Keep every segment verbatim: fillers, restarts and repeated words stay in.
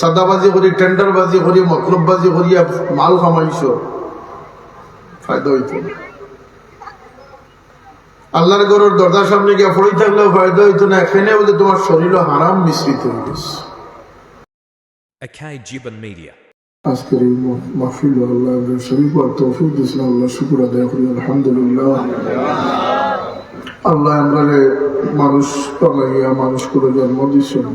চাঁদাবাজি করি, টেন্ডারবাজি করি, মতলববাজি করিয়া মাল কামাইছো, ফায়দা অইতো না। আল্লাহর ঘরর দরজার সামনে গিয়া পড়ি থাকলেও ফায়দা অইতো না। এখানে বুঝে তোমার শরীরও হারাম মিশ্রিত অই গেছে। A K Gibbon Media. আজকের এই মহ-, মাহফিল আল্লাহ আমরা শরীক অওয়ার তৌফিক দিয়েছেন, আল্লাহ শুকুর আদায় করি, আলহামদুলিল্লাহ। আল্লাহ আমরারে মানুষ বানাইয়া মানুষ করে জন্ম দিয়েছেন,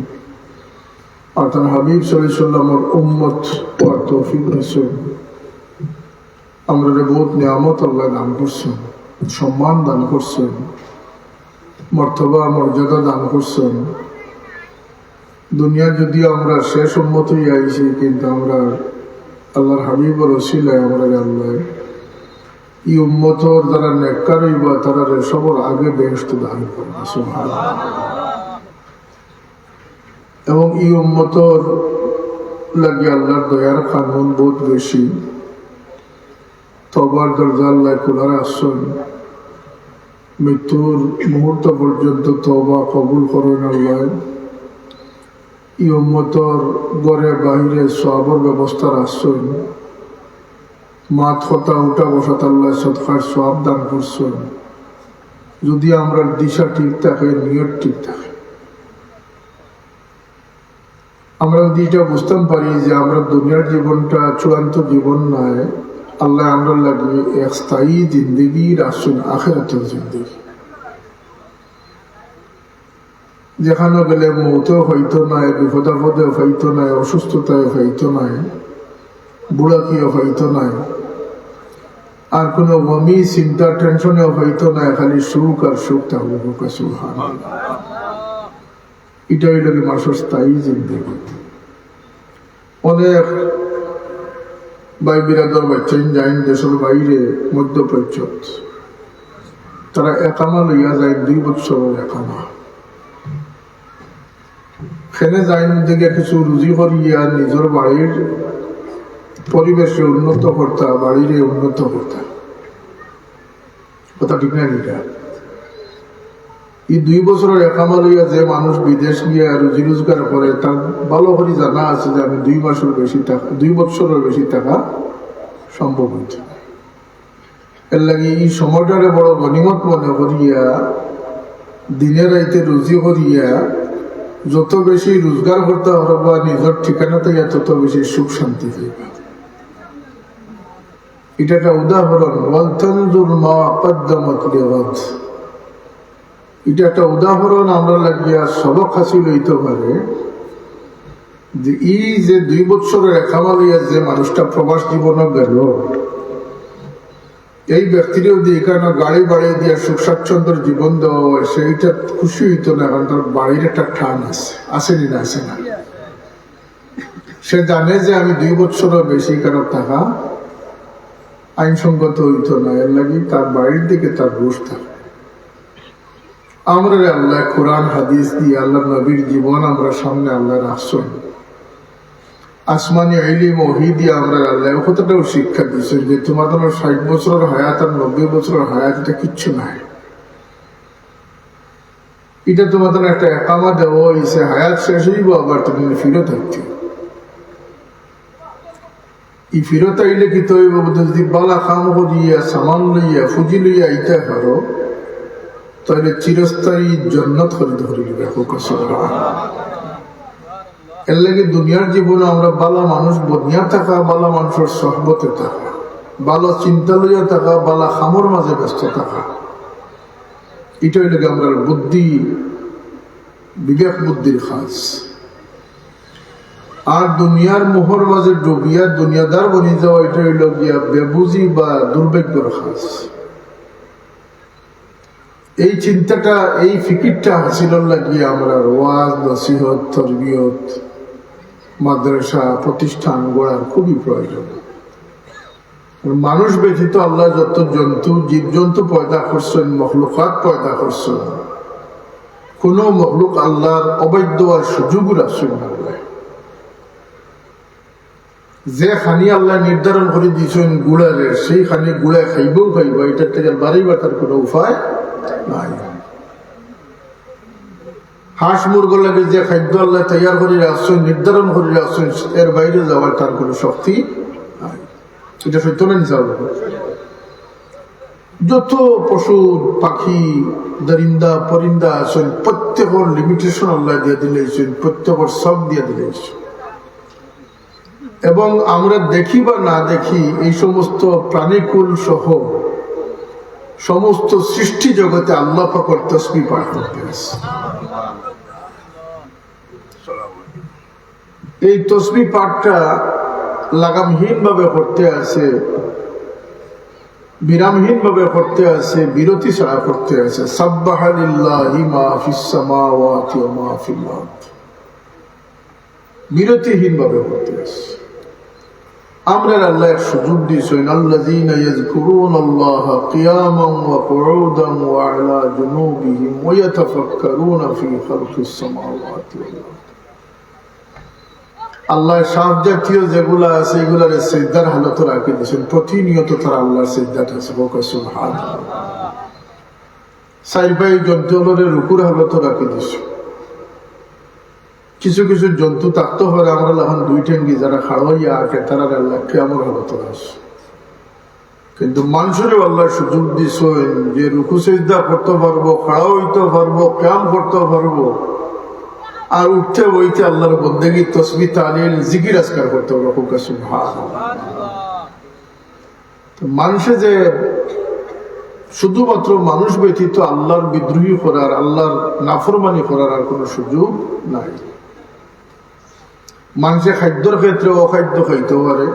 আর তার হাবিব সাল্লাল্লাহু আলাইহি ওয়াসাল্লামর উম্মত অওয়ার তৌফিক দিয়েছেন। আমরারে বহুত নিয়ামত আল্লাহ দান করছেন, সম্মান দান করছেন, মর্তবা মর্যাদা দান করছেন। দুনিয়া যদিও আমরা শেষ উম্মত অইয়া আইছি, কিন্তু আমরা আল্লাহর হাবিবর উসিলায় আমরারে আল্লাহ ই উম্মতর যারা নেককার অইবা, তারারে সবর আগে বেহেশত দান করবা। সুবহানাল্লাহ। এবং ই উম্মতর লাগি আল্লাহর দয়ার কানুন বহুত বেশি। তওবার দরজা আল্লাহ খোলা রাখছেন। মৃত্যুর মুহূর্ত পর্যন্ত তওবা কবুল করেন আল্লাহ। ই উম্মতর ঘরে বাইরে সওয়াবর ব্যবস্থা রাখছেন। মাত কথা উঠা বসাত আল্লাহ সদকার সওয়াব দান করছেন। যদি আমরার দিশা ঠিক থাকে, নিয়ত ঠিক থাকে, আমরা যদি এটা বুঝতাম পারি যে আমরা দুনিয়ার জীবনটা চূড়ান্ত জীবন নয়, আল্লাহ আমরার লাগি এক স্থায়ী জিন্দেগি রাখছেন, আখেরাতের জিন্দেগি, যেখানো গেলে মৌতেও পাইতো নায়, বিপদ আপদেও পাইতো নায়, অসুস্থতায় পাইতো নায়, বুড়াকিও পাইতো নায়, আর কোনো গমি চিন্তা টেনশনেও পাইতো নায়, খালি সুখ আর সুখ থাকবো। সুবহানাল্লাহ। এটা অইল কি মানুষর স্থায়ী জিন্দেগি। অনেক ভাই বিরাদর বাচ্চাইন যাইন দেশর বাইরে, মধ্যপ্রাচ্যত, তারা একামা লইয়া যাইন, দুই বছরর একামা। খেনে যাইন দিকে কিছু রুজি করিয়া নিজর বাড়ির পরিবেশরে উন্নত করতা, বাড়িরে উন্নত করতা। কথা ঠিক না নি? এই দুই বছরর একামা লইয়া যে মানুষ বিদেশ গিয়া রুজি রোজগার করে, তার ভালো করি জানা আছে যে আমি দুই মাসর বেশি থাকা, দুই বছরর বেশি থাকা সম্ভব অইতো না। এর লাগি এই সময়টারে বড় গনিমত মনে করিয়া দিনে রাইতে রুজি করিয়া যত বেশি রোজগার করতা পারবা, নিজর ঠিকানা থাকি তত বেশি সুখ শান্তি পাইবা। এটা একটা উদাহরণ, ওয়ালতানজুর মা কদ্দামাত লিগাদ। এটা একটা উদাহরণ আমরার লাগিয়া সবক হাসিল অইতো পারে যে এই যে দুই বছরর একামা লইয়া যে মানুষটা প্রবাস জীবনে গেল, এই ব্যক্তিরেও যদি এখানো গাড়ি বাড়ি দিয়া সুখ স্বাচ্ছন্দ্যর জীবন দেওয়া হয়, সেইটা খুশি অইতো না, কারণ তার বাড়ির একটা টান আছে, আছে নি না, আছে না? সে জানে যে আমি দুই বছরর বেশি কারো থাকা আইনসঙ্গত অইতো না, এর লাগি তার বাড়ির দিকে তার রুশ থাকে। আমরারে আল্লাহ কোরআন হাদিস দিয়া, আল্লাহর নবীর জীবন আমরার সামনে আল্লাহ রাখছেন। আসমানি ইলিম ওহী দিয়া আমরারে আল্লাহ ও কথাটাও শিক্ষা দিছেন যে তোমার ষাট বছরর হায়াত আর নব্বই বছরর হায়াত, এটা কিচ্ছু নাই। এটা তোমার একটা একামা দেওয়া হয়েছে, হায়াত শেষ হইব, আবার তুমি ফিরত আইতে। এই ফিরত আইলে কিতা অইব? যদি বালা কাম করিয়া, সামান লইয়া, ফুজি লইয়া আইতে পারো, তাহলে চিরস্থায়ী জন্নত খরিদ করি নিবে। হোক সুবহান। এর লাগি দুনিয়ার জীবনে আমরা বালা মানুষ বনিয়া থাকা, বালা মানুষর সহবতে থাকা, বালা চিন্তা লইয়া থাকা, বালা কামর মাঝে ব্যস্ত থাকা, এটা অইল গিয়া আমরার বুদ্ধি, বিবেক বুদ্ধির কাজ। আর দুনিয়ার মোহর মাঝে ডুবিয়া দুনিয়াদার বনি যাওয়া, এটা অইল গিয়া বেবুঝি বা দুর্ভাগ্যর কাজ। এই চিন্তাটা, এই ফিকিরটা হাসিলর লাগিয়া আমরার ওয়াজ, নসিহত, তরবিয়ত, মাদ্রাসা, প্রতিষ্ঠান গড়ার খুবই প্রয়োজন। মানুষ ব্যতীত আল্লাহ যত জন্তু, জীবজন্তু পয়দা করছেন, মখলুকাত পয়দা করছেন, কোনো মখলুক আল্লাহর অবাধ্য অওয়ার সুযোগ রাখছেন না। যে খানি আল্লাহ নির্ধারণ করি দিয়েছেন গুড়ারে, সেই খানি গুড়ায় খাইবও খাইবা, এটার থেকে বাড়াইবার তার কোনো উপায় নাই। হাঁস মুরগর লাগি যে খাদ্য আল্লায় তৈয়ার করি রাখছইন, নির্ধারণ করি রাখছইন, এর বাইরে যাওয়ার তার কোনো শক্তি নাই। এটা সত্য না মিছা? যত পশু পাখি, দরিন্দা পরিন্দা আছইন, প্রত্যেকর লিমিটেশন আল্লায় দিয়া দিলাইছইন, প্রত্যেকর সব দিয়া দিলাইছইন। এবং আমরা দেখি বা না দেখি, এই সমস্ত প্রাণীকুল সহ সমস্ত সৃষ্টি জগতে আল্লাহ পাকর তসবিহ পাঠ করতে আছে। এই তসবিহ পাঠটা লাগামহীন ভাবে করতে আছে, বিরামহীন ভাবে করতে আছে, বিরতি ছাড়া করতে আছে। সাব্বাহা লিল্লাহি মা ফিস সামাওয়াতি ওয়া মা ফিল আরদ। বিরতিহীন ভাবে করতে আছে। আমরারে আল্লায় এক সুযোগ দিছইন, আল্লাযীনা ইয়াযকুরুনাল্লাহা কিয়ামান ওয়া কুউদান ওয়া আলা জুনুবিহিম ওয়া ইয়াতাফাক্কারুনা ফি খালকিস সামাওয়াতি ওয়াল আরদ। আল্লায় সাপ জাতীয় যেগুলা আছে, এগুলারে সিজদার হালতে রাখি দিছইন। প্রতিনিয়ত তারা আল্লাহর সিজদাত আছে। বলুন সুবহানাল্লাহ। চাইর পাই জন্তু অকলরে রুকুর হালতে রাখি দিছইন। কিছু কিছু জন্তু থাকতে পারে, আমরা লাখান দুই ঠেঙ্গি, যারা খাড়া অইয়া আটে, তারারে আল্লায় কিয়ামর হালতে রাখছইন। কিন্তু মানষরেও আল্লায় সুযোগ দিছইন যে রুকু সিজদা করতে পারবো, খাড়া অইতে পারবো, কিয়াম করতে পারবো, আর উঠতে বইতে আল্লাহর বন্দেগী, তসবিহ, তাহলিল, জিকির, আজকার করতে পারবো। বলুন সুবহানাল্লাহ। তো মানষে যে শুধুমাত্র মানুষ ব্যতীত আল্লাহর বিদ্রোহী করার, আল্লাহর নাফরমানি করার আর কোনো সুযোগ নাই। মানষে খাদ্যর ক্ষেত্রে অখাদ্য খাইতে পারে,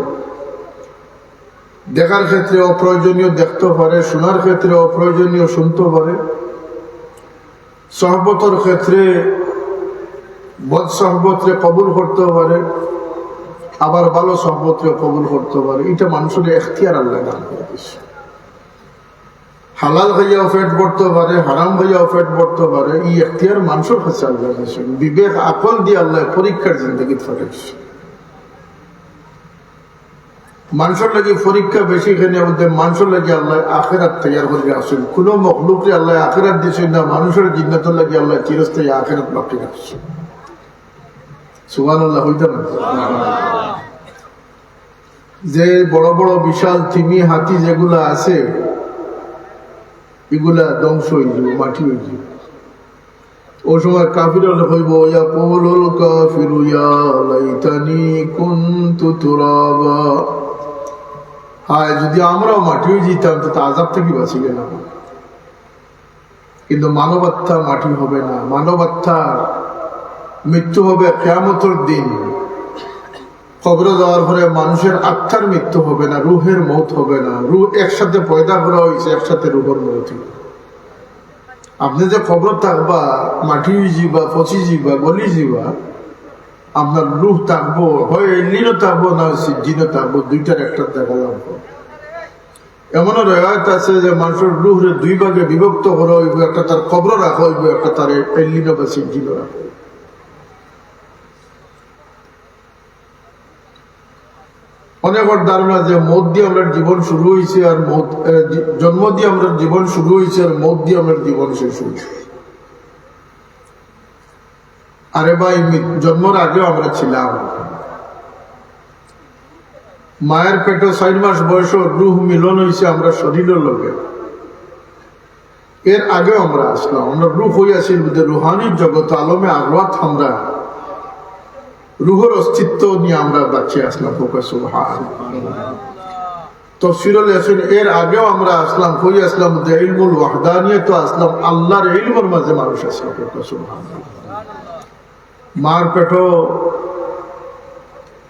দেখার ক্ষেত্রে অপ্রয়োজনীয় দেখতে পারে, শোনার ক্ষেত্রে অপ্রয়োজনীয় শুনতে পারে, সহবতর ক্ষেত্রে বদ সহবতরে কবুল করতে পারে, আবার ভালো সহবতরে কবুল করতে পারে। এটা মানষরে এখতিয়ার আল্লায় দান করি দিছইন। হালাল খাইয়াও পেট ভরতে পারে, হারাম খাইয়াও পেট ভরতে পারে, এই এখতিয়ার মানষর কাছে আল্লায় দিছইন। বিবেক আকল দিয়া আল্লায় পরীক্ষার জিন্দেগিত পাঠাইছইন। মানষর লাগি পরীক্ষা বেশি, এখানে বলতে মানষর লাগি আল্লায় আখেরাত তৈয়ার করি রাখছইন। কোনো মখলুকরে আল্লায় আখেরাত দিছইন না, মানষর জিন্নাতর লাগি আল্লায় চিরস্থায়ী আখেরাত বাকি রাখছইন। সুবহানাল্লাহ, হইতো না? যে বড় বড় বিশাল তিমি হাতি যেগুলা আছে, এগুলা ধ্বংস হয়ে যাবে, মাটি হয়ে যাবে। ওই সময় কাফির হলে কইব, ইয়াকুলুল কাফিরু ইয়া লাইতানি কুনতু তুরাবা। হায়, যদি আমরাও মাটি হয়ে যেতাম, তো আযাব থেকে বাঁচি গেলাম। কিন্তু মানবাত্মা মাটি হবে না, মানবাত্মা মৃত্যু হবে কিয়ামতের দিন। কবরে যাওয়ার পরে মানুষের আত্মার মৃত্যু হবে না, রুহের মউত হবে না। রুহ একসাথে পয়দা করা হয়েছে, একসাথে রুহের মউত হইব। আপনি যে কবর থাকবা, মাটি হয়ে যাবা, পচি যাবা, গলি যাবা, আপনার রুহ থাকবো, হয় এল্লিনো থাকবো, না হয় সিজ্জিনো থাকবো, দুইটার একটা দেখা লাগবো। এমনও রেওয়ায়ত আছে যে মানুষের রুহরে দুই ভাগে বিভক্ত করা হইব, একটা তার কবর রাখা হইব, একটা তার এল্লিনো বা সিজ্জিনো রাখা হইব। অনেকের ধারণা যে মউত দিয়ে আমরার জীবন শুরু হইছে আর মউত, এ, জি-, জন্ম দিয়ে আমরার জীবন শুরু হইছে আর মউত দিয়ে আমরার জীবন শেষ হইছে। আরে ভাই, মি-, জন্মর আগেও আমরা ছিলাম। মায়ের পেটো ছয় মাস বয়সে রুহ মিলন হইছে আমরার শরীরের লগে। এর আগেও আমরা আসলাম, আমরা রুহ হইয়া আছি বুঝে রুহানির জগত, আলমে আরওয়াত আমরা, রুহর অস্তিত্ব নিয়ে আমরা বাঁচিয়া আসলাম। বলুন সুবহান। তফসিরুল ইয়াসিন, এর আগেও আমরা আসলাম, কই আসলাম বুঝে ইলমুল ওয়াহদানিয়ত আসলাম, আল্লাহর ইলমর মাঝে মানুষ আসলাম। বলুন সুবহান। মার পেটো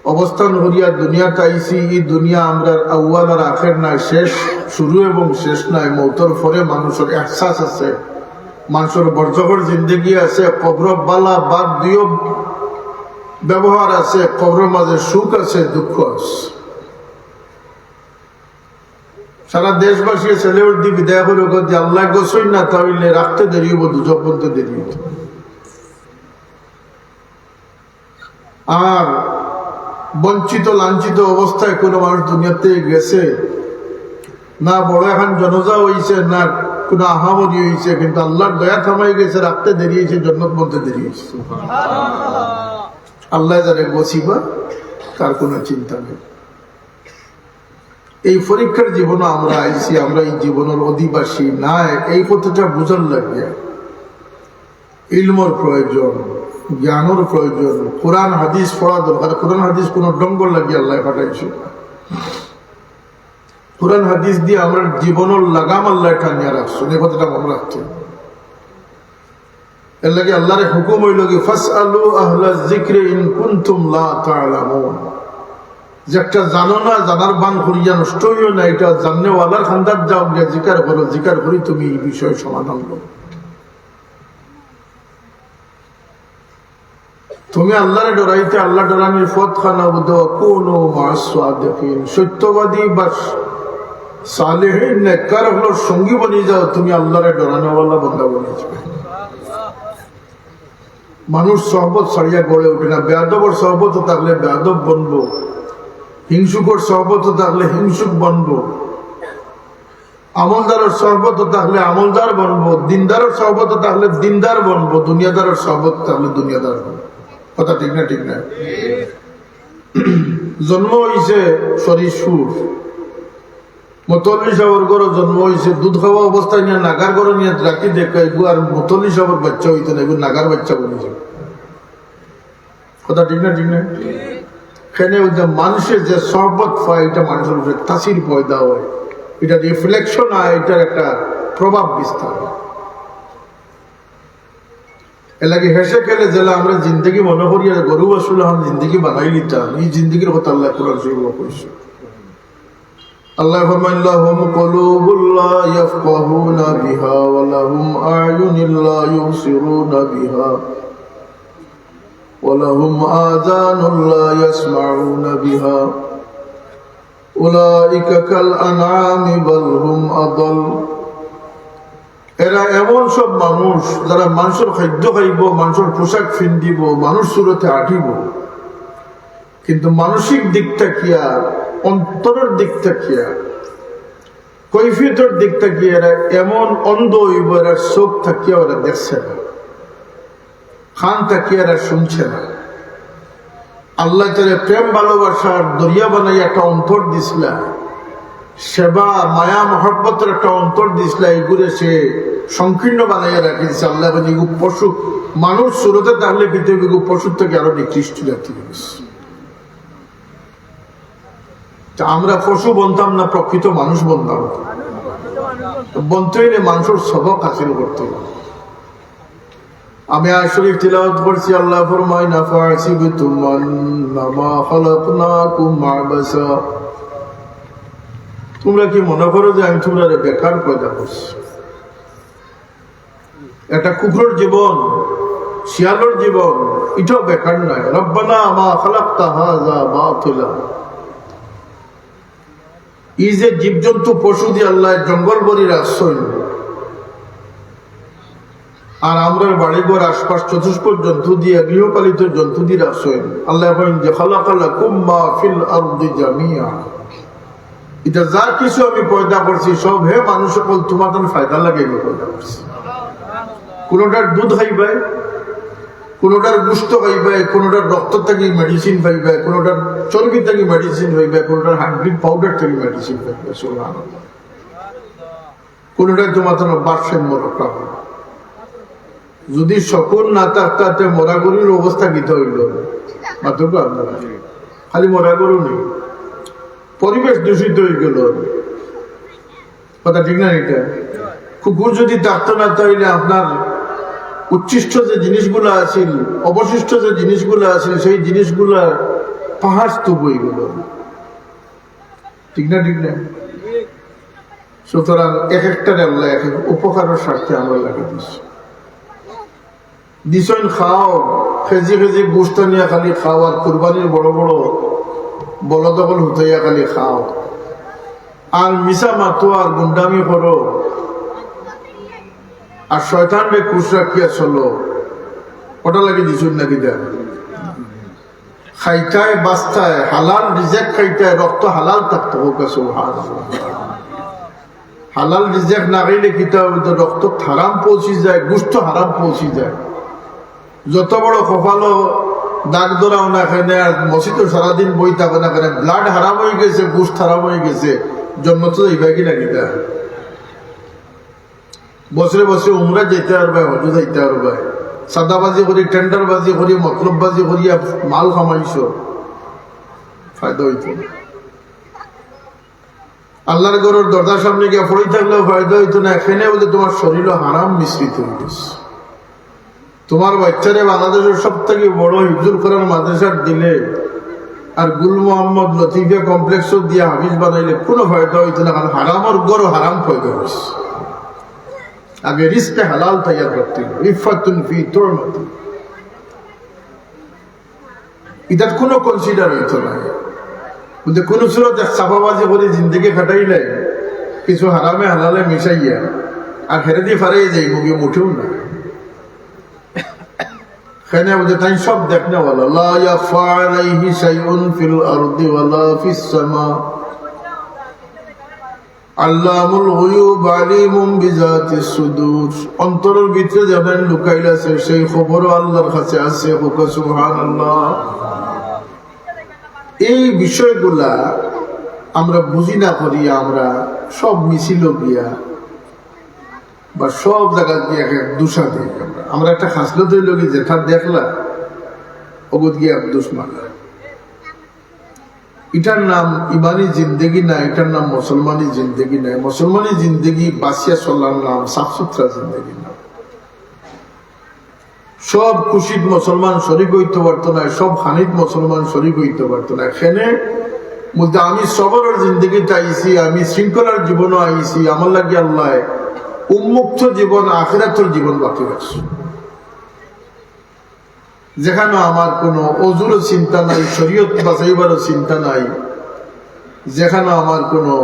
অবস্থান করিয়া দুনিয়াত আইছি। এই দুনিয়া আমরার আউয়াল আর আখের নাই, শেষ, শুরু এবং শেষ নাই। মউতর পরে মানুষের এহসাস আছে, মানুষের বরজখর জিন্দেগি আছে, কবর বালা বাদ দিও ব্যবহার আছে, কবরের মাঝে সুখ আছে, দুঃখ আছে। সারা দেশবাসী সেলিউট দি বিদায় করে ওকে যে আল্লাহ গোসই না, তাহলে রাখতে দেরি হইব, দুজক বলতে দেরি হইব। আর বঞ্চিত লাঞ্ছিত অবস্থায় কোনো মানুষ দুনিয়াতে গেছে, না বড় এখন জনাজা হইছে, না কোনো আহামরি হয়েছে, কিন্তু আল্লাহর দয়া থামাই গেছে, রাখতে দেরি হয়েছে, জন্নত বলতে দেরি হয়েছে। আল্লাহ যারে গছিবা, তার কোনো চিন্তা নেই। এই পরীক্ষার জীবনে আমরা আইছি, আমরা এই জীবনের অধিবাসী নায়, এই কথাটা বুঝার লাগিয়া ইলমর প্রয়োজন, জ্ঞানর প্রয়োজন, কোরআন হাদিস পড়া দরকার। কোরআন হাদিস কোনো ঢঙ্গর লাগিয়া আল্লাহ পাঠাইছে না। কোরআন হাদিস দিয়া আমরার জীবনর লাগাম আল্লাহ টানিয়া রাখছইন, এই কথাটা মনে রাখতে হবে। এর লাগি আল্লাহর হুকুম অইলো কি, "ফাসআলু আহলা যিকরি ইন কুনতুম লা তা'লামুন।" যেটা জানো না, জানার ভান করিয়া নষ্ট হইও না, এটা জাননেওয়ালার খান্দাত যাও গিয়া জিকার করো, জিকার করি তুমি এই বিষয়ে সমাধান করো। তুমি আল্লাহরে ডরাইতে, আল্লাহ ডরানির পথ খানা বুঝো, কুনু মা'আস সাদিকিন, সত্যবাদী বা সালেহিন নেককার অকলর সঙ্গী বনি যাও, তুমি আল্লাহরে ডরানেওয়ালা বন্দা বনি যাবে। মানুষ সহবত ছাড়িয়া গড়ে উঠে না। বেয়াদবর সহবত থাকলে বেয়াদব বনবো, হিংসুকর সহবত থাকলে হিংসুক বনবো, আমলদারর সহবত থাকলে আমলদার বনবো, দিনদারর সহবত থাকলে দিনদার বনবো, দুনিয়াদারর সহবত থাকলে দুনিয়াদার বনবো। কথা ঠিক না? ঠিক না? জন্ম হইছে শরীর সুর, মতল্লি সাবর ঘরো জন্ম হইছে, দুধ খাওয়া অবস্থায় নিয়ে নাগার ঘরো নিয়ে রাখি দেখো, এগু আর মতল্লি সাবর বাচ্চা হইতো না, এগু নাগার বাচ্চা বনি যাবে। কথা ঠিক না? ঠিক না? কেনে ওই যে মানুষের যে সহবত পায়, এটা মানুষের উপরে তাসির পয়দা হয়, এটা রিফ্লেকশন হয়, এটার একটা প্রভাব বিস্তার হয়। এর লাগি হেসে খেলে যেলা আমরা জিন্দেগি মনে করি আর গরু বাছুর লাখান জিন্দেগি বানাই নিতাম, এই জিন্দেগির কথা আল্লাহ কোরআন শরীফ কইছে। আল্লাহ ফরমায়, "লাহুম কুলুবুন লা ইয়াফকাহুনা বিহা ওয়া লাহুম আ'য়ুনুন লা ইউবসিরুনা বিহা ওয়া লাহুম আযানুন লা ইয়াসমাউনা বিহা উলাইকা কাল আনআমি বাল হুম আদাল।" এরা এমন সব মানুষ যারা মানুষর খাদ্য খাইবো, মানুষর পোশাক ফিন্দিবো, মানুষ সুরতে আটিবো, কিন্তু মানসিক দিক থাকিয়া, অন্তরর দিক থাকিয়া, কৈফিয়তর দিক থাকিয়া এরা এমন অন্ধ হইবো, এরা চোখ থাকিয়া ওরা দেখছে না, কান থাকিয়া এরা শুনছে না। আল্লাহ তাআলা প্রেম ভালোবাসার দরিয়া বানাইয়া একটা অন্তর দিছলা, সেবা, মায়া, মহব্বতের একটা অন্তর দিছলা, এগুরে সে সংকীর্ণ বানাইয়া রাখি দিছে। আল্লাহ বলে, এগু পশু, মানুষ সুরতে থাকলে কিন্তু এগু পশুর থেকে আরো নিকৃষ্ট জাতি হয়ে গেছে। তা আমরা পশু বনতাম না, প্রকৃত মানুষ বনতাম। তো বনতে হইলে মানুষর সবক হাসিল করতে হবে। আমি আয়াত শরীফ তিলাওয়াত করছি, আল্লাহ ফরমায়, "আফাহাসিবতুম আন্নামা খালাকনাকুম আবাসা।" তোমরা কি মনে করো যে আমি তোমরারে বেকার পয়দা করছি? একটা কুকুরর জীবন, শিয়ালর জীবন, এটাও বেকার নয়। রব্বানা মা খালাকতা হাযা বাতিলা। এই যে জীবজন্তু পশু দিয়ে আল্লাহ জঙ্গল ভরি রাখছইন, আর আমরার বাড়িঘর আশপাশ চতুষ্পদ জন্তু দিয়ে, গৃহপালিত জন্তু দিয়ে রাখছইন, আল্লাহ কইন যে, "খালাকা লাকুম মা ফিল আরদি জামিআ।" এটা যা কিছু আমি পয়দা করছি, সব হে মানুষ সকল, তোমার তান ফায়দা লাগে আমি পয়দা করছি। কোনোটার দুধ খাইবায়, কোনোটার গোস্ত খাইবায়, কোনোটার রক্ত থাকি মেডিসিন পাইবায়, কোনোটার চর্বি থাকি মেডিসিন পাইবায়, কোনোটার হাড্ডির পাউডার থাকি মেডিসিন পাইবায়। সুবহানাল্লাহ। কোনোটায় তোমার তান ভারসাম্য রক্ষা করে। যদি শকুন না থাকতা, তে মরা গরুর অবস্থা কিতা হইল? মাত্র তো আপনারা খালি মরা গরু নেই, পরিবেশ দূষিত হয়ে গেল। কথা ঠিক না এটা? কুকুর যদি থাকতো না, তাহলে আপনার উচ্ছিষ্ট যে জিনিসগুলা আছিল, অবশিষ্ট যে জিনিসগুলা আছিল, সেই জিনিসগুলা পাহাড় স্তূপ হয়ে গেল। ঠিক না? ঠিক না? সুতরাং এক একটারে আল্লাহ এক এক উপকারের স্বার্থে আমরা লাগিয়ে দিচ্ছি। দিছইন খাও, কেজি কেজি গোস্ত নিয়া খালি খাও, আর কুরবানির বড় বড় বলদ অকল হুতাইয়া খালি খাও, আর মিছা মাতো আর গুন্ডামি করো, আর শয়তানরে খুশ রাখিয়া চলো, ওটা লাগি দিছইন না কিতা? খাইতায়, বাঁচতায়, হালাল রিজিক খাইতায়, রক্ত হালাল থাকতো, হোক সুবহানাল্লাহ। হালাল রিজেক না খাইলে কিতা অইতো? রক্ত হারাম পৌঁছি যায়, গুস্ত হারাম পৌঁছি যায়। যত বড় কপালো দাগ ধরাও না কেনে, আর মসজিদো সারাদিন বই থাকো না কেনে, ব্লাড হারাম অই গেছে, গুস্ত হারাম অই গেছে, জন্নতো যাইবা কি না কিতা? বছরে বছরে উমরা যাইতা পারবায়, হজো যাইতা পারবায়। চাঁদাবাজি করি, টেন্ডারবাজি করি, মতলববাজি করিয়া মাল কামাইছো, ফায়দা অইতো না। আল্লার ঘরর দরজার সামনে গিয়া পড়ি থাকলেও ফায়দা অইতো না। এখানে বুলে তুমার শরীলো হারাম মিশ্রিত অই গেছে। তুমার বাইচ্চারে বাংলাদেশর সব থাকি বড় হিফজুল কোরআন মাদ্রাসাত দিলে আর গুল মোহাম্মদ লতিফিয়া কমপ্লেক্সো দিয়া হাফিজ বানাইলে কুনু ফায়দা অইতো না, কারণ হারামর ঘরো হারাম পয়দা অইছে। আগে রিজকে হালাল তৈয়ার করতে অইবো। ইফাতুন ফি তুমাতি। ইটাত কুনু কনসিডার অইতো না। বুলে কুনু সুরতে চাপাবাজি করি জিন্দেগি কাটাইলে কিছু হারামে হালালে মিশাইয়া আর হেরেদি ফারাই যাইমুগি, মুটেও না। কেনে বুলে তাইন সব দেখনেওয়ালা। লা ইয়াখফা আলাইহি শাইউন ফিল আরদি ওয়ালা ফিস সামা। আল্লামুল গুয়ুব আলিমুম বিজাতিস সুদুর। অন্তরর ভিতরে যেখান লুকাইল আছে, সেই খবরও আল্লার কাছে আছে। কউক্কা সুবহানাল্লাহ। এই বিষয়গুলা আমরা বুঝি না করি, আমরা সব মিছিলো গিয়া বা সব জাগাত গিয়া এক এক দোষা দেই আমরা। আমরা একটা খাসলত অইলো কি, যেটা দেখলা, অগুত গিয়া এক দোষ মারা। ইটার নাম ইমানি জিন্দেগি না, ইটার নাম মুসলমানি জিন্দেগি না। মুসলমানি জিন্দেগি বাঁচিয়া চলার নাম, সাফ সুতরা জিন্দেগি না। সব খুশিত মুসলমান শরিক অইতো পারতো না, সব হানিত মুসলমান শরিক অইতো পারতো না। কেনে বুলতে আমি সবরর জিন্দেগিত আইছি, আমি শৃঙ্খলার জীবনো আইছি, আমার লাগি আল্লায় উন্মুক্ত জীবন, আখিরাতর জীবন বাকি রাখছে। যেখানো আমার কুনু অজুরও চিন্তা নাই, শরিয়ত বাঁচাইবারও চিন্তা নাই, যেখানো আমার কুনু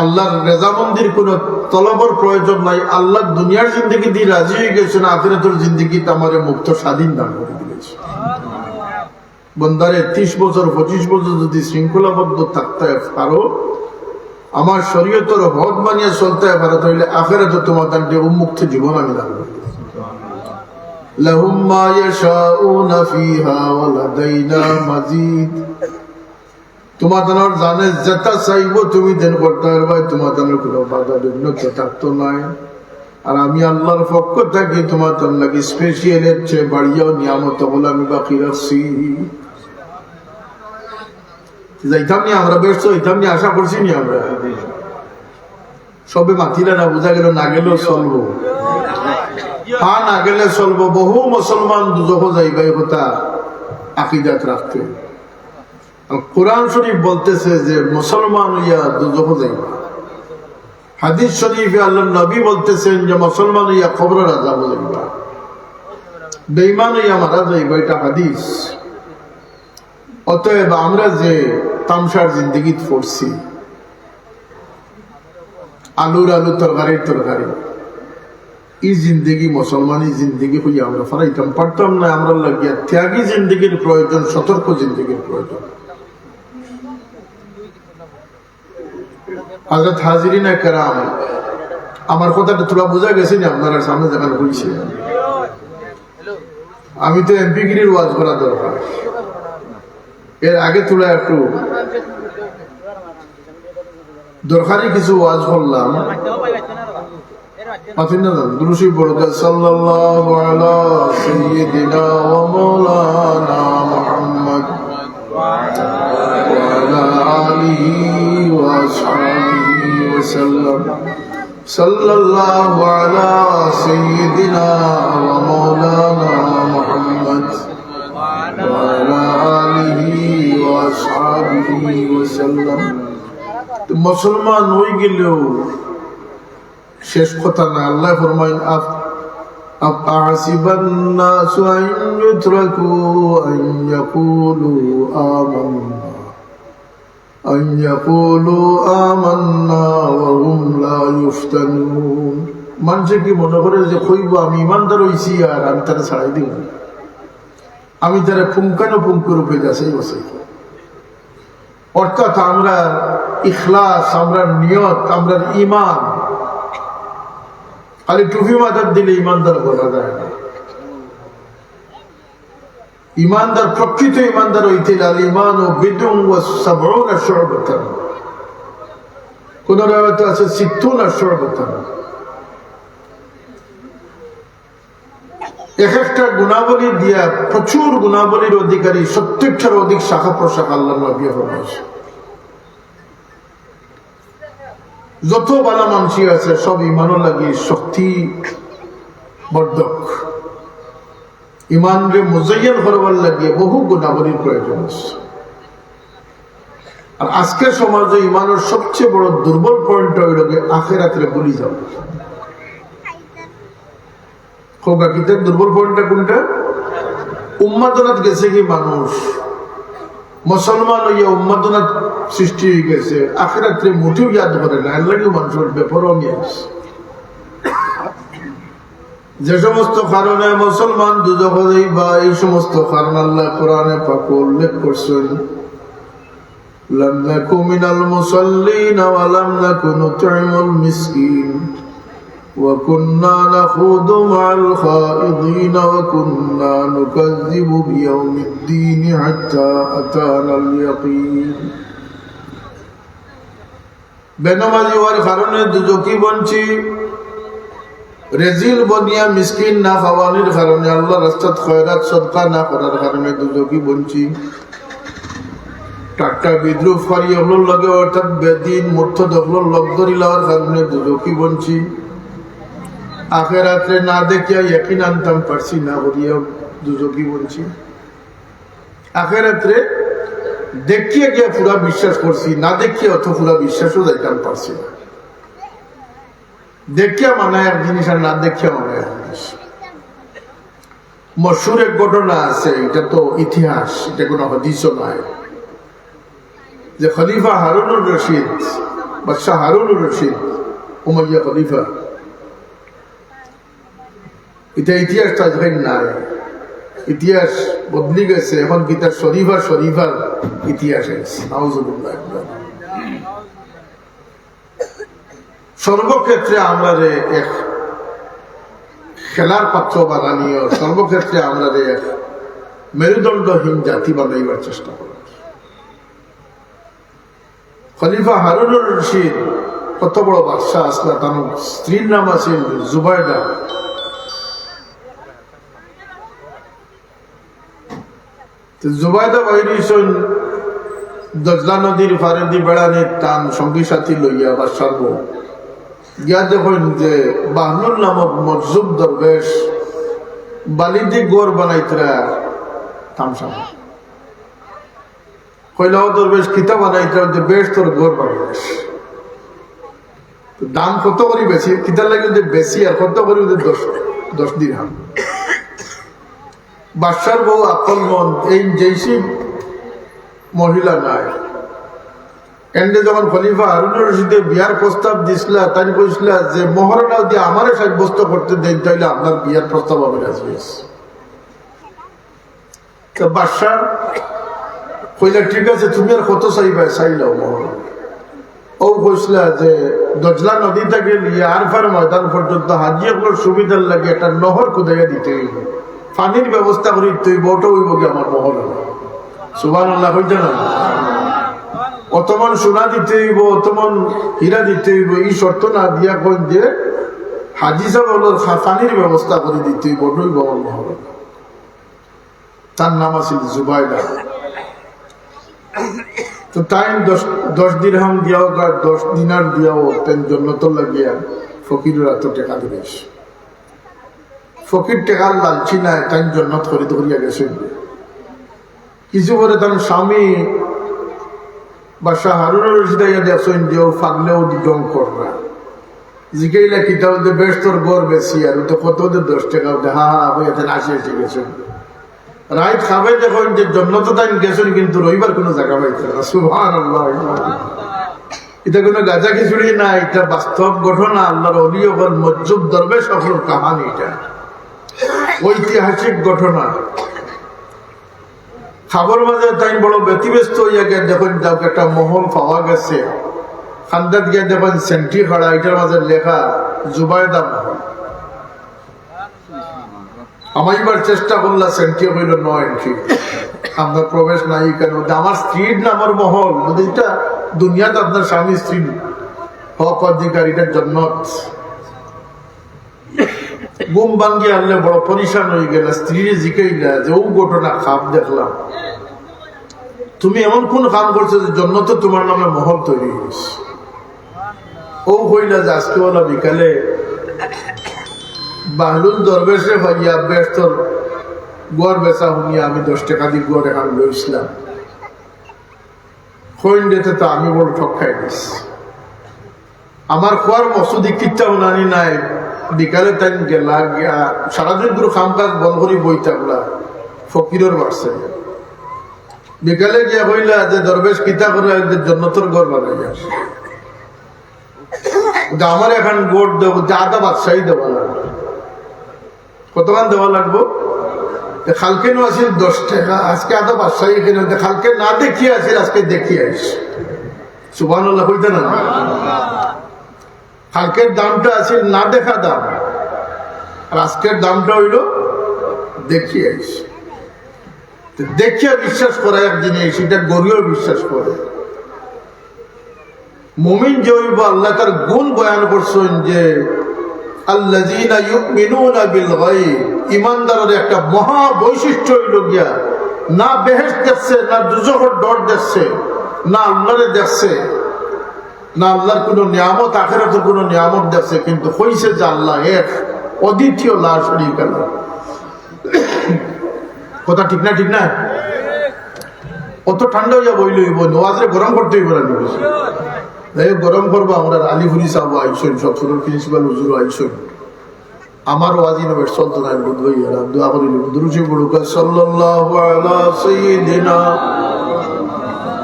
আল্লার রেজামন্দির কুনু তলবর প্রয়োজন নাই, আল্লার দুনিয়ার জিন্দেগি দি রাজি অই গেছইন, আখিরাতর জিন্দেগিত আমারে মুক্ত স্বাধীন দান করি দিলাইছইন। বন্দারে, ত্রিশ বছর, পঁচিশ বছর যুদি শৃঙ্খলাবদ্ধ থাকতায় পারো, আমার শরিয়তর হদ মানিয়া চলতায় পারো, তাইলে আখিরাতো তুমাতানরে উন্মুক্ত জীবন আমি দান করমু। লাহুম মা ইয়াশাউনা ফিহা ওয়া লাদাইনা মাজিদ। তুমাতানর জানে যেটা চাইবো তুমি দেন করতায় পারবায়, তুমাতানর কুনু বাধা বিঘ্ন থাকতো নায়। আর আমি আল্লার পক্ষ থাকি তুমাতানর লাগি স্পেশাল এর চেয়ে বাড়িয়াও নিয়ামত অগুলা আমি বাকি রাখছি। যাইতাম নি আমরা, বেহেস্তো যাইতাম নি, আশা করছি নি আমরা? সবে মাতিলা না, বুঝা গেল না গেলেও চলবো। হ্যাঁ, না গেলে চলবো। বহু মুসলমান দুজখো যাইবা, ই কথা আকিদাত রাখতে। আর কোরআন শরিফ বলতেছে যে মুসলমান অইয়া দুজখো যাইবা। হাদিস শরিফে আল্লার নবী বলতেছেন যে মুসলমান অইয়া কবরর আযাবো যাইবা, বেঈমান অইয়া মারা যাইবা, ইটা হাদিস। অতএব আমরা যে তামশার জিন্দেগিত পড়ছি, আলুর আলু, তরকারির তরকারি, ই জিন্দেগি মুসলমানি জিন্দেগি কইয়া আমরা ফালাইতাম পারতাম না। আমরার লাগিয়া ত্যাগী জিন্দেগির প্রয়োজন, সতর্ক জিন্দেগির প্রয়োজন। হযরত হাজিরিনে কেরাম, আমার কথাটা থুড়া বুঝা গেছে নি আপনারার সামনে যেখান কইছি? আমি তো এমপিগিরির ওয়াজ করা দরকার, এর আগে থুড়া একটু দরকারি কিছু ওয়াজ করলাম। মাতিন না, দুরুদ শরিফ পড়ো, সাল্লাল্লাহু আলা সাইয়্যিদিনা ওয়া মাওলানা মুহাম্মদ ওয়া আলা আলিহি ওয়া আসহাবিহি ওয়া সাল্লাম। সাল্লাল্লাহু আলা সাইয়্যিদিনা ওয়া মাওলানা মুহাম্মদ ওয়া আলা আলিহি ওয়া আসহাবিহি ওয়া সাল্লাম। তো মুসলমান অই গেলেও শেষ কথা না, আল্লায় ফরমাইন, আফ-, আফ-, আহাসিবান নাসু আন ইউতরাকু আন ইয়াকুলু আমান্না, আন ইয়াকুলু আমান্না ওয়া হুম লা ইফতানুন। মানষে কি মনে করে যে কইবো, "আমি ইমানদার অইছি আর আমি তারে ছাড়াই দিমু, আমি তারে পুঙ্খানুপুঙ্খ রূপে যাচাই বাছাই করমু"? অর্থাৎ আমরা ইখলাস, আমরা নিয়ত, আমরা ইমান। খালি টুপি মাথাত দিলে ইমানদার বলা যায় না। ইমানদার, প্রকৃত ইমানদার হইতে হইলে আল ইমানু বিদউন ওয়া সাবউনা শুবাতান। কোন রেওয়ায়েতে আছে সিত্তুনা শুবাতান। এক একটা গুণাবলী দিয়া প্রচুর গুণাবলীর অধিকারী, সত্তরটার অধিক শাখা প্রশাখা আল্লাহর নবী ফরমাইছে। যত ভালা মানষি আছে, সব ইমানর লাগি শক্তিবর্ধক। ইমানরে মুজাইয়ান করবার লাগি বহু গুণাবলীর প্রয়োজন আছে। আর আজকের সমাজে ইমানর সবচেয়ে বড় দুর্বল পয়েন্টটা হইল গিয়ে আখেরাতরে ভুলি যাওয়া। খোকা, কিতার দুর্বল পয়েন্টটা কোনটা? উন্মাদনাত গেছে কি মানুষ, মুসলমান হইয়া উন্মাদনাত সৃষ্টি হয়ে গেছে, আখেরাতরে মোটেও ইয়াদ করে না, এর লাগি মানুষের বেপরোয়া নিয়ে আছে। যে সমস্ত কারণে মুসলমান দুজখো যাইবা, এই সমস্ত কারণ আল্লাহ কোরআনে পাকে উল্লেখ করছেন। لم نك من المصلين ولم نك نطعم المسكين وكنا نخوض مع الخائضين وكنا نكذب بيوم الدين حتى أتانا اليقين। বেনমাজি হওয়ার কারণে দুজখি বনছি, রেজিল বনিয়া মিসকিন না খাওয়ানির কারণে, আল্লাহর রাস্তাত খয়রাত সদকা না করার কারণে দুজখি বনছি। ঠাট্টা বিদ্রুপকারী অকলর লগে অর্থাৎ বেদিন মুর্তদ অকলর লগ ধরি লওয়ার কারণে দুজখি বনছি। আখেরাতরে না দেখিয়া ইয়াকিন আনতাম পারছি না বলিয়া দুজখি বনছি। আখেরাতরে দেখিয়া গিয়া পুরা বিশ্বাস করছি, না দেখিয়া অত পুরা বিশ্বাসও যাইতাম পারছি না। দেখিয়া মানে এক জিনিস আর না দেখিয়া মানে এক জিনিস। মশহুর এক ঘটনা আছে, এটা তো ইতিহাস, এটা কোনো হাদিসও নয়, যে খলিফা হারুনুর রশিদ, বাদশাহ হারুনুর রশিদ, উমাইয়া খলিফা, এটা ইতিহাস তো আজকাল নাই, ইতিহাস বদলি গেছে, এখন কিতা শরীফা শরীফার ইতিহাস আছে। নাউজুবিল্লাহ। সর্বক্ষেত্রে আমরারে এক খেলার পাত্র বানানিও, সর্বক্ষেত্রে আমরারে এক মেরুদণ্ডহীন জাতি বানাইবার চেষ্টা করা। খলিফা হারুনুর রশিদ কত বড় বাদশাহ আসলা, তার স্ত্রীর নাম আছিল জুবাইদা। তো জুবাইদা বাইর হইছইন দজলা নদীর পারেদি বেড়ানি তান সঙ্গী সাথী লইয়া বাদশার বউ। গিয়া দেখইন যে বাহলুল নামক মজজুব দরবেশ বালিদি ঘর বানাইতরা তামশা। কইলা, "ও দরবেশ, কিতা বানাইতরা?" যে, "বেশ তোর ঘর বানাইস।" তো দাম কত করি বেশি, কিতার লাগি যে বেশি আর কত করি যে দশ, দশ দিরহাম। বাদশার বউ আকলমন্দ, এই যেইসি মহিলা নাই। এন্ডে যখন খলিফা হারুনুর রশিদে বিয়ার প্রস্তাব দিছলা, তাই কইছলা যে, "মোহরানা যদি আমারে সাব্যস্ত করতে দেন, তাইলে আপনার বিয়ার প্রস্তাব আমি রাজি আছি।" তো বাদশা কইলা, "ঠিক আছে, তুমি আর কত চাইবায়, চাইলাও মোহর।" ও কইছলা যে, "দজলা নদী থাকি লইয়া আরফার ময়দান পর্যন্ত হাজি অকলর সুবিধার লাগি একটা নহর খুদাইয়া দিতে হইব, পানির ব্যবস্থা করি দিতে হইব, ওটা হইব কি আমার মোহর।" সুবহানাল্লাহ, কইতা না? অতমন সোনা দিতে হইব, অতমন হীরা দিতে হইব, এই শর্ত না দিয়া কইন যে হাজি সাব অকলর খা-, পানির ব্যবস্থা করি দিতে হইব, ওটা হইব আমার মোহর। তার নাম আছিল জুবাইদা। তো তাইন দশ, দশ দিরহাম দিয়াও বা দশ দিনার দিয়াও তাইন জন্নতর লাগিয়া ফকিরর আতো টেকা দিলাইছে। ফকির টেকার লালচি নায়, তাইন জন্নত খরিদ করিয়া গেছইন। কিছু পরে তান স্বামী বাদশা হারুনুর রশিদ আইয়া দেখছইন যে ও পাগলেও ঢং কররা। জিগাইলা, "কিতা?" বলতে, "বেশ তোর ঘর বেশি আর ও তো কত দে দশ টেকা।" বলতে, "হা হা, ওই এখানে আসি আসি গেছইন।" রাইত খাবে দেখইন যে জন্নত তাইন গেছইন, কিন্তু রইবার কোনো জাগা পাইছে না। সুবহানাল্লাহ। এটা কোনো গাজা খিচুড়ি না, এটা বাস্তব ঘটনা। আল্লাহর ওলি অকল মজজুব দরবেশ অকলর কাহানি, এটা ঐতিহাসিক ঘটনা। খাবর মাঝে তাইন বড় ব্যতিব্যস্ত অইয়া গিয়া দেখইন, যাউক, একটা মহল পাওয়া গেছে। কান্দাত গিয়া দেখইন সেন্ট্রি খাড়া, ইটার মাঝে লেখা জুবায়দা মহল। হামাইবার চেষ্টা করলা, সেন্ট্রিয়ে কইলো, "No entry, আপনার প্রবেশ নাই এখানো।" আমার স্ত্রীর নামর মহল, বুঝলি, ইটা দুনিয়াত আপনার স্বামী স্ত্রীর হক অধিকার, ইটা জন্নত। ঘুম ভাঙ্গি আনলে বড় পরিশান অইগেলা, স্ত্রীরে জিকাইলা যে, "অউ ঘটনা খাব দেখলাম, তুমি এমন কোন কাম করছো যে জন্নতো তুমার নামে মহল তৈরি অইছে?" অউ কইলা যে, "আজকে অলা বিকালে বাহলুল দরবেশরে পাইয়া বেহেস্তর ঘর বেচা হুনিয়া আমি দশ টেকা দি ঘর এখান লইছলাম। কইন দিতে তো আমি বড় ঠক খাই দিছি।" আমার খোয়ার মকসুদি কিচ্ছা হুনানি নাই। বিকালে তাইন গেলা গিয়া সারাদিন পুরো কাম কাজ বন্ধ করি বই থাকলা ফকিরর বাড়ছে। বিকালে গিয়া কইলা যে, "দরবেশ, কিতা করে যে জন্নতর ঘর বানাইয়া?" "আমার এখান ঘর দেও, যে আধা বাদশাই দেওয়া লাগবো।" কতখান দেওয়া লাগবো? তে কালকে নু আছিল দশ টেকা, আজকে আধা বাদশাই এখানে, তে কালকে না দেখিয়া আছিল, আজকে দেখিয়া আইস। সুবহানাল্লাহ কইতা না? কালকের দামটা আছিল না দেখা দাম, আর আজকের দামটা অইলো দেখিয়া আইস। তে দেখিয়া বিশ্বাস করা এক জিনিস, ইটা গড়িও বিশ্বাস করে। মুমিন যে অইবো, আল্লায় তার গুণ বয়ান করছইন যে, "আল্লাযীনা ইউমিনুনা বিল গায়ব।" ইমানদারর একটা মহা বৈশিষ্ট্য অইলো গিয়া, না বেহেশত দেখছে, না দুজখর ডর দেখছে, না আল্লারে দেখছে, না আল্লার কুনু নিয়ামত, আখেরাতর কুনু নিয়ামত দেখছে, কিন্তু কইছে যে আল্লাহ এক, অদ্বিতীয়, লা শরীকা লাহু। কথা ঠিক না, ঠিক না? অত ঠান্ডা অইয়া বইলে অইবো, ওয়াজরে গরম করতে অইবো না নি? যাই হোক, গরম করবা। আমরার আলিপুরি সাব আইছইন, সব সুরর প্রিন্সিপাল হুজুর আইছইন। আমার ওয়াজ ইনোভেট চলতো না, বুঝবো ইয়ারা। দোয়া করি, দুরুদ শরীফ পড়ুক্কা, সাল্লাল্লাহু আলা সাইয়্যিদিনা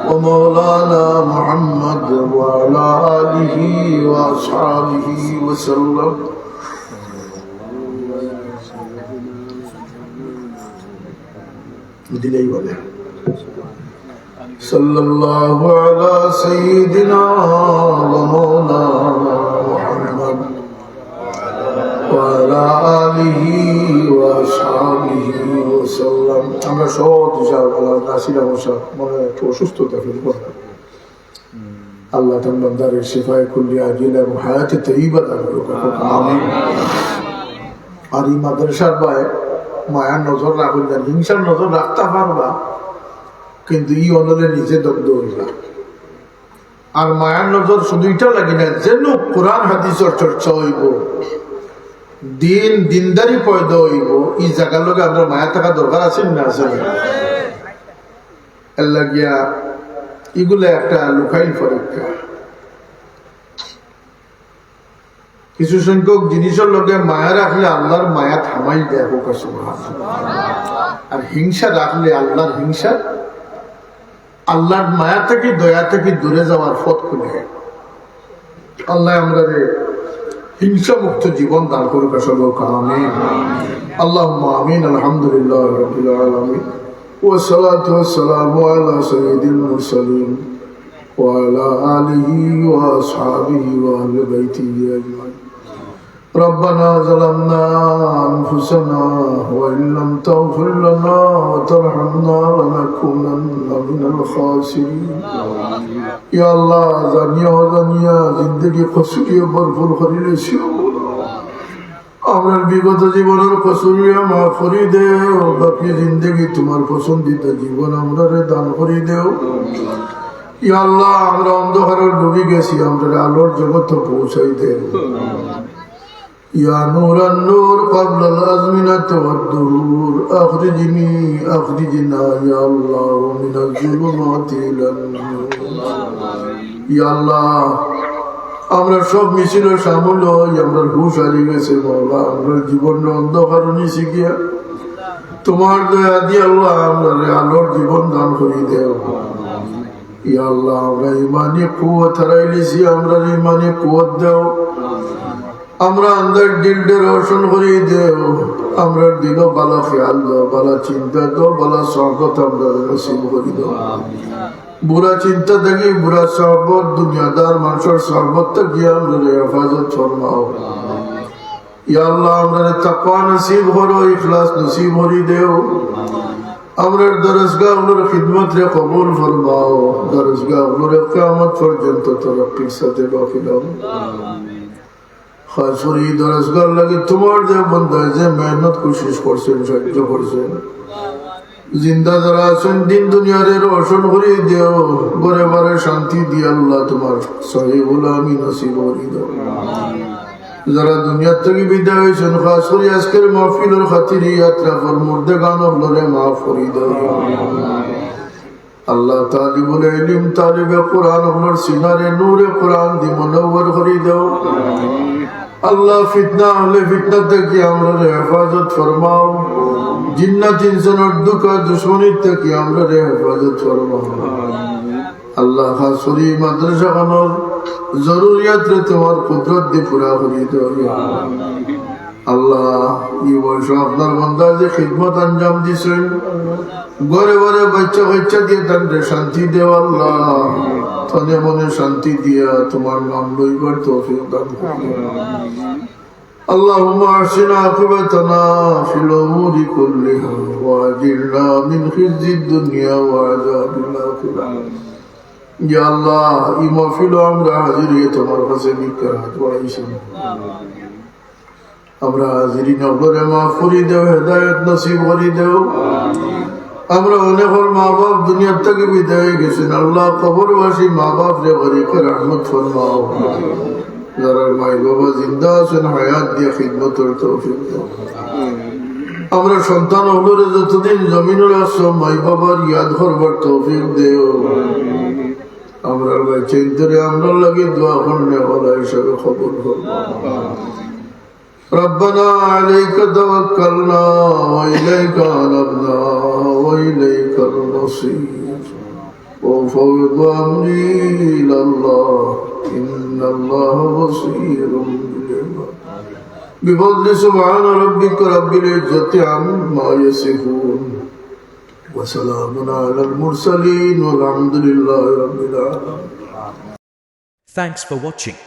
ওয়া মাওলানা মুহাম্মদ ওয়া আলা আলিহি ওয়া আসহাবিহি ওয়া সাল্লাম। দিলেই বলে, সাল্লাল্লাহু আলা সাইয়্যিদিনা ওয়া মাওলানা মুহাম্মদ ওয়া আলা আলিহি ওয়া আসহাবিহি ওয়া সাল্লাম। আমরা সব ইনশাআল্লাহ নাসিরা বসা, মনে একটু অসুস্থতা ফিল করলাম। আল্লাহ তার বান্দারে শিফায়ে কুল্লি আজিলা এবং হায়াতে তৈয়বা দান করুক। আমিন। আর এই মাদ্রাসার বায় মায়ার নজর রাখুন, যেন হিংসার নজর রাখতে পারবা, কিন্তু ই অনলে নিজে দগ্ধ হইবা। আর মায়ার নজর শুধু ইটা লাগি না, যেন কোরআন হাদিসর চর্চা হইব, দিন দিনদারি পয়দা হইব, এই জায়গার লগে আমরা মায়া থাকা দরকার আছে না, আছে না? এর লাগিয়া এগুলা একটা লুকাইল পরীক্ষা। কিছু সংখ্যক জিনিসর লগে মায়া রাখলে আল্লাহর মায়া থামাই দেয়, হোক সুবহানাল্লাহ। আর হিংসা রাখলে আল্লাহর হিংসা, আল্লাহর মায়া থেকে, দয়া থেকে দূরে যাওয়ার পথ খুলে। আল্লাহ আমরারে হিংসা মুক্ত জীবন দান করুক, সকলে কউক্কা আমিন। আল্লাহুম্মা আমিন। আলহামদুলিল্লাহি রাব্বিল আলামিন। والصلاة والسلام على سيد المرسلين وعلى آله وأصحابه وأهل بيته أجمعين. ربنا ظلمنا أنفسنا وإن لم تغفر لنا وترحمنا لنكونن من الخاسرين. ইয়া আল্লাহ, জানিয়া অজানিয়া জিন্দেগি কসুরিয়ে ভরপুর করি লইছি। আমরার বিগত জীবনর কসুরিয়ে মাফ করি দেও, বাকি জিন্দেগি তোমার পছন্দিদা জীবন আমরারে দান করি দেও। ইয়া আল্লাহ, আমরা অন্ধকারো ডুবি গেছি, আমরারে আলোর জগতো পৌঁছাই দেও। يا نور النور قبل الأزمنة والدهور، أخرجني، أخرجنا يا الله من الظلمات إلى النور. ইয়া আল্লাহ, আমরা সব মিছিলো শামিল অই, আমরার হুশ হারিয়ে গেছে, মাওলা, আমরার জীবন অন্ধকার নিছি গিয়া। তোমার দয়া দিয়া আল্লাহ, আমরারে আলোর জীবন দান করি দেও। ইয়া আল্লাহ, আমরা ইমানি কুওয়াত হারাইলিছি, আমরারে ইমানি কুওয়াত দেও। আমরা আন্দার দিলরে রোশন করি দেও। আমরার দিলো ভালা খেয়াল দেও, ভালা চিন্তা দেও, ভালা সহবত আমরারে নসিব করি দেও। বুরা চিন্তা থাকি, বুরা সহবত, দুনিয়াদার মানষর সহবত থাকি আমরারে হেফাজত ফরমাও। ইয়া আল্লাহ, আমরারে তাকওয়া নসিব করো, ইখলাস নসিব করি দেও। আমরার দরসগাহ অকলর খিদমতরে কবুল ফরমাও, দরসগাহ অকলরে কিয়ামত পর্যন্ত তরক্কির সাথে বাকি রাখো। খাস করি ই দরসগাহর লাগি তুমার যে বান্দায় যে মেহনত কুশিশ করছইন, সাহায্য করছইন, জিন্দা যারা আছইন, দিন দুনিয়ারে রোশন করি দেও, ঘরে বারে শান্তি দিয়া আল্লাহ তুমার সহি গোলামি নসিব করি দেও। যারা দুনিয়ার থাকি বিদায় অইছইন, খাস করি আজকের মাহফিলর খাতিরে আতরাফর মুর্দেগান অকলরে মাফ করি দেও। আল্লাহ, তালিবুল ইলম, তালিবে কোরআন অকলর সিনারে নূরে কোরআন দি মুনাওয়ার করি দেও। আল্লাহ, ফিতনা, আহলে ফিতনা থাকি আমরারে হেফাজত ফরমাও। জিন্নাত ইনসানর ধুকা দুশমনি থাকি আমরারে হেফাজত ফরমাও। আল্লাহ, খাস করি মাদ্রাসাখানর জরুরিয়াতরে তুমার কুদরত দি পুরা করি দেও। আল্লাহ, ই বয়সো আপনার বান্দায় যে খিদমত আঞ্জাম দিছইন, ঘরে ঘরে বাইচ্চা কাইচ্চা দিয়া তানরে শান্তি দেও আল্লাহ। তনে মনে শান্তি দিয়া তুমার নাম লইবার তৌফিক দান করো। اللهم أحسن عاقبتنا في الأمور كلها وأجرنا من خزي الدنيا وعذاب الآخرة. ইয়া আল্লাহ, ই মাহফিলো আমরা হাজির অইয়া তুমার কাছে ভিক্ষার হাত বাড়াইছি। আমরা হাজিরিন অকলরে মাফ করি দেও, হেদায়েত নসিব করি দেও। আমরা অনেকর মা বাপ দুনিয়ার থাকি বিদায় অই গেছইন, আল্লাহ কবরবাসী মা বাপরে বারিকে রহমত ফরমাও। যারার মাই বাবা জিন্দা আছইন, হায়াত দিয়া খিদমতর তৌফিক দেও। আমরার সন্তান অকলরে যতদিন জমিনো রাখছো, মাই বাবার ইয়াদ করবার তৌফিক দেও। আমরার বাইচ্চাইন্তরে আমরার লাগি দোয়া করনেওয়ালা হিসাবে কবুল করো। ربنا عليك توكلنا وإليك أنبنا وإليك المصير. وأفوض أمري إلى الله، إن الله بصير بالعباد. بفضل سبحان ربك رب العزة عما يصفون. وسلام على المرسلين والحمد لله رب العالمين. Thanks for watching.